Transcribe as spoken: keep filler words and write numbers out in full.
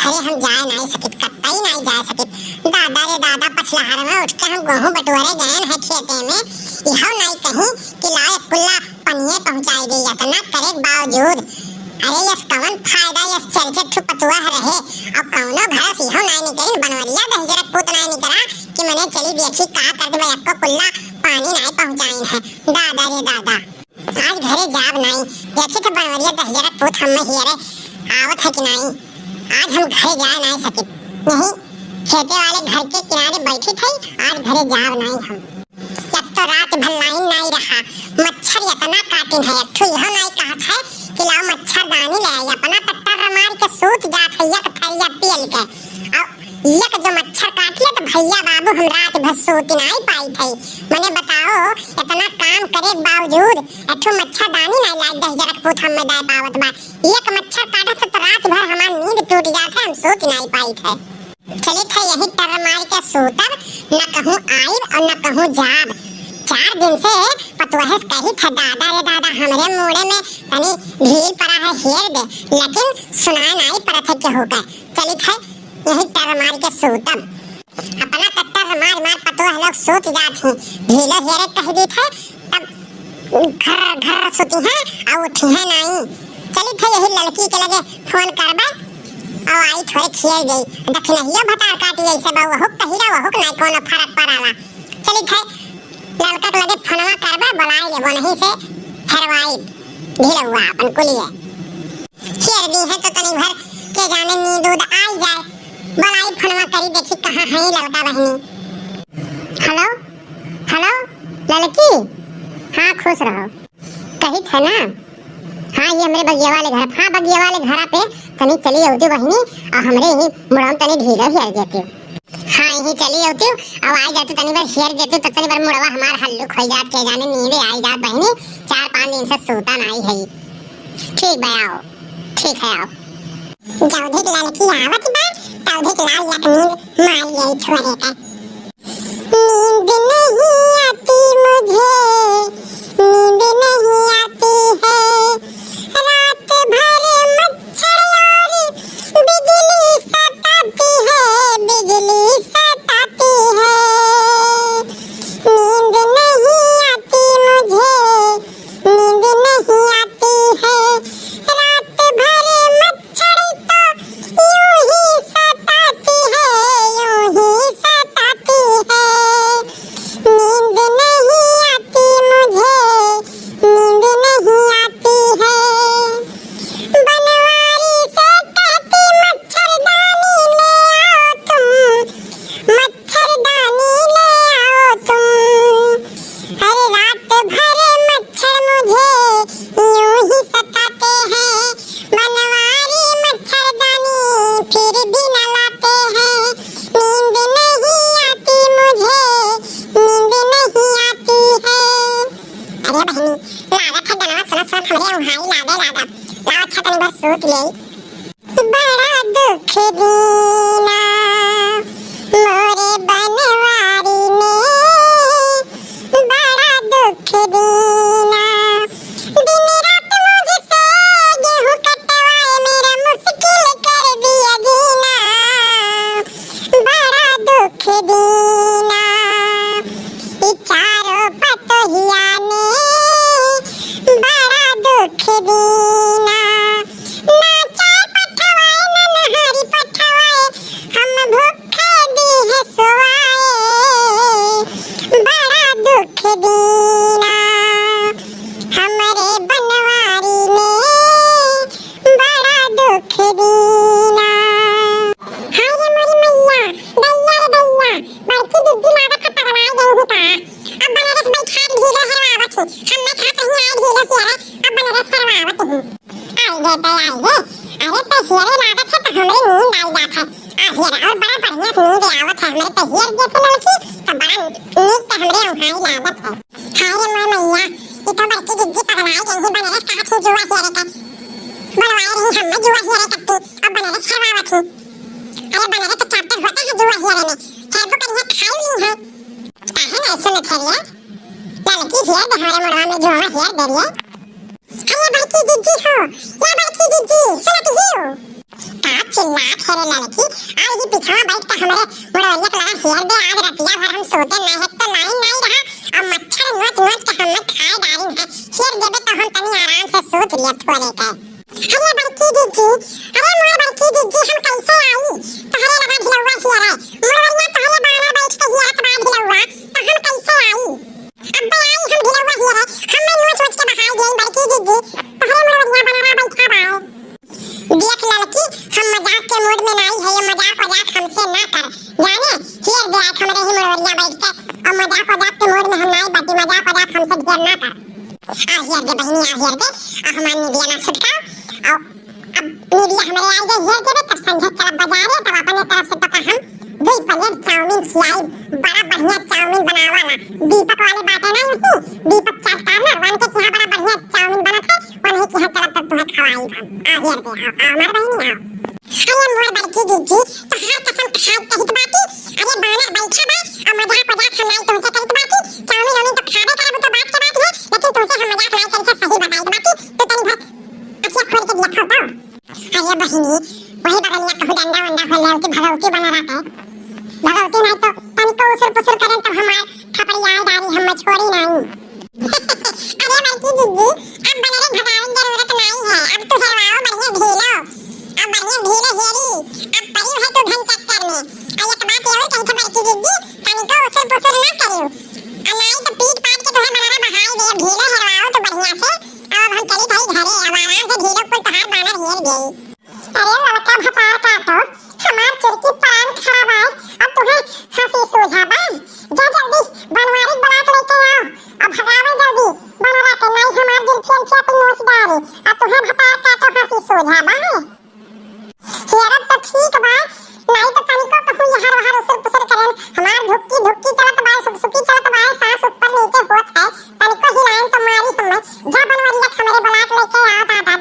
अरे हम जाए नाई सकित, कतई नाई जाए सकित। दादा रे दादा, पछलहर में उठ के हम गोहूँ बटोरे गएन है खेते में, इहउ नाई कहीं कि लाओ एक कुल्ला पनिये पहुँचाई दे। इतना करे के बावजूद, अरे यस कवन फायदा, यस चार चार ठो पतोह रहे, अब कौनो घर से इहउ नाई निकली, बनवरिया दहिजरक पूत नाई निकला कि मने चली देखी का करत बा, एक्को कुल्ला पानी नाई पहुँचाइन है। दादा रे दादा। आज घरे जाब नाई, देखी तो बनवरिया दहिजरक पूत हम्मे हियरे आवत है कि नाई। आज हम घरे जाए नाई सकित। यही खेते वाले घर के किनारे बैठी थी, आज घरे जाब नाई हम। एक तो रात भर लाइन नाई रहा, मच्छर इतना काटिन है, एक ठो इहो नाई कहत है कि लाओ मच्छरदानी ले आई, अपना तो टर मार के सूत जात है एक थरिया पेल के। और एक जो मच्छर काट ले तो भैया बाबू हम रात भर सोत नाई पाई थे। मने बताओ, इतना काम करे के बावजूद एक ठो मच्छरदानी नाई लाग दहिजरक पूत हम्मे दे पावत बा। एक मच्छर काटत तो रात भर हमार नींद टूट जात है, हम सोत नाई पाई थे। चली थे यही टर मार के सूतब, न कहूँ आइब और न कहूँ जाब। चार दिन से पतोहे से कही थे, दादा रे दादा, हमरे मूड़े में तनी ढील पड़ा है, हेर दे, लेकिन सुनाए नाई पड़त है केहू के। चली थे यही टर मार के सूतब। अपना तो टर मार मार पतोह लोग सूत जात ही, ढीलो हेरे कह दी थे, तब घर घर सूती हैं और उठी हैं नाई। चली थे यही लड़की के लगे फोन करबे और आई थोड़े खियल जाई। दखिनहियो भतार काटी ऐसे बा, वहुक कहिरा वहुक नाई कोनो फरक पड़ाला। चली थे लड़का के लगे फोनवा करबे, बुलाई लेबो नहीं से हेरवाई ढिलौआ अपन कुलिए। हेर दी है तो तनी भर के जाने नींद उद आई जाए। बुलाई फोनवा करी, देखी कहाँ है लड़का बहिनी। हेलो, हेलो, लड़की। हाँ, खुश रहो। कही थे ना, हाँ, ये हमरे बगिया वाले घर, हाँ, बगिया वाले घरा पे तनी चली अउती बहिनी, और हमरे ही मुड़वा में तनी ढीलो हेर देती। हाँ, यही चली अउती, अब आई जाती तनी बार हेर देती, तो तनी बार मुड़वा हमार हल्लुक हो जात, के जाने नींदे आई जात बहिनी, चार पाँच दिन से सूता नाई है। ठीक बा, आओ, ठीक है, आओ। जौधिक लड़की आवत बा, तौधिक लाल एक नींद मार लिया छोरे का। नींद नहीं आती मुझे, नींद नहीं आती है, रात भर मच्छर और बिजली सताती है, बिजली सताती है। नींद नहीं आती मुझे, नींद नहीं आती है, रात भर मच्छर तो यूं ही सताती है, यूं ही सताती है। नींद नहीं आती मुझे, नींद नहीं आती है। बनवारी से कहती मच्छरदानी ले आओ तुम, मच्छरदानी ले आओ तुम। अरे रात भर मच्छर मुझे यूं ही सताते हैं, बनवारी मच्छरदानी फिर भी न लाते हैं। नींद नहीं आती मुझे, नींद नहीं आती है। अरे बहिनी, लागत है गनवा सुनत सुनत हमरे उहाई लागे लागत। लाओ अच्छा तनी भर सूत लेई। बड़ा दुख दीना मोरे बनवारी ने, बड़ा दुख दीना। दिन रात मुझसे गेहूं कटवाए, मेरा मुश्किल कर दिया जीना। बड़ा दुख दीना ई चारों पतोहिया ने, बड़ा दुख दीना। ना चाय पठवाए, ना नहारी पठवाए, हम भूखे दीहे सोवाए। बड़ा दुख दीना हमरे बनवारी ने, बड़ा दुख दीना। हाय रे मोरी मैया, दैया रे दैया, बड़की दीदी लागत है पगलाए गई ही का। अब बनारस बैठा ढीलो हेरवावत ही, हम ना खा कहीं आए ढीलो हेरे, अब बनारस हेरवावत ही। आई गे, आई गे। अरे तो हेरे लागत है तो हमरे नींद आई जात है। आ हेरा, और बड़ा बढ़िया से नींद आवत है हमरे तो हेर देखे लड़की, तो बड़ा नीक तो हमरे उहाई लागत है। हाय रे मोर मैया, ई तो बड़की जिज्जी पगलाई गई है, बनारस कहा थी जुआ हेरे का। बोलवाए रही हम जुआ हेरे कत्ती, अब बनारस हेरवावत ही। अरे बनारस तो chapter होता है जुआ हेरे में, खेलबो करिए खाई ली है। काहे ना ऐसे में खेलिए? लड़की हेर दे हमारे मुड़वा में जुआ हेर दे रही है। अरे बड़की जिज्जी हो, या बड़की जिज्जी, सुनत ही हो? का चिल्लात है रे लड़की? आ ई पिछवा बैठ के हमरे मुड़वरिया के लगा हेर दे, आज रतिया भर हम सोते नाहीं है, तो लाइन नाहीं रहा, अब मच्छर नोच नोच के हमें खाए डारिन है। हेर देबे तो हम तनी आराम से सोच लिया थोड़े के। अरे बड़की जिज्जी, अरे मोर बड़की जिज्जी, हम कैसे आई? तोहरे लगा ढिलौआ हेरे, मुड़वरिया तोहरे बाना बैठ के हेरत बा ढिलौआ, तो हम कैसे आई? अब्बे आई हम ढिलौआ हेरे, हमें नोच नोच के बहाई देई बड़की जिज्जी, तोहरे मुड़वरिया बनरा बैठा बाए। देख लड़की, हम मजाक के मूड में नाई है, ये मजाक वजाक हमसे ना कर, जाने? हेर दे आज हमरे ही मुड़वरिया बैठ के, और मजाक वजाक के मूड में हम नाई बाटी, मजाक वजाक हमसे ढेर ना कर। आ हेर दे बहिनी, आ हेर दे, आ हमार निबिया ना सुटकाओ, और अब निबिया हमरे आई जाए, हेर देबे, तब संझे चलब बाजारे, तब अपने तरफ से तोका हम दुई प्लेट चाउमीन खियाई, बड़ा बढ़िया चाउमीन बनावाला, दीपक वाले बाटे ना, यही दीपक चाट कॉर्नर, उनके यहाँ बड़ा बढ़िया चाउमीन बनत है, उन्हीं के यहाँ चलब तब तुम्हें खवाई हम। आ हेर दे, आओ, आओ, हमार बहिनी, आओ। अरे मोर बड़की जिज्जी, तोहार कसम खाई कहित बाटी, अरे बानर बैठा बा, और मजाक वजाक हम नाई तुमसे कहित बाटी, चाउमीन वाउमीन तो खाबे करब, तो बात के बात है, लेकिन तुमसे हम मजाक नाई करी, सही बताई बाटी, तो तनी भर अखिया खोल के देखो तो। अरे बहिनी, वही बगलिया कहूँ डंडा वंडा हो ले, कि भगवती बना रहता है। भगवती नहीं तो तनिको उसुर पुसुर करें तब हमार थपड़ियाए डारी, हम छोड़ी नहीं। अरे बड़की जिज्जी, अब बनरे भगावे के जरूरत नहीं है, अब तू हेरवाओ बढ़िया ढीलो, अब बढ़िया ढीलो हेरी, अब पड़ी है तू घन चक्कर में। आ एक बात और कही थी बड़की जिज्जी, तनिको उसुर पुसुर ना करियो, आ नहीं तो पीट पाट के तुम्हें बनरा बहाई दे, ढीलो हेरवाओ तू बढ़िया से, अब हम चली भाई घरे, अब आराम से ढीलो कुल तोहार बानर हेर गई। अरे लड़का भतार काटो, हमार चुरकी प्राण खराब आए, अब तुम्हें हंसी सूझा बा? जा जल्दी बनवारी बुला के लेके आओ, अब भगावे जल्दी बनरा के, नहीं हमार जुल्फी उल्फी अपन नोच डारे, अब तुम्हें भतार काटो हंसी सूझा बा? हेरब तो ठीक बा, नहीं तो तनिको कहूँ यहाँ वहाँ उसुर पुसुर करें, हमार धुक्की धुक्की चलत बा, सुकसुकी चलत बा, सांस ऊपर नीचे होत है, तनिको हिलाएं तो मारी हमें। जा बनवरिया के हमरे बुला के लेके आओ दादा।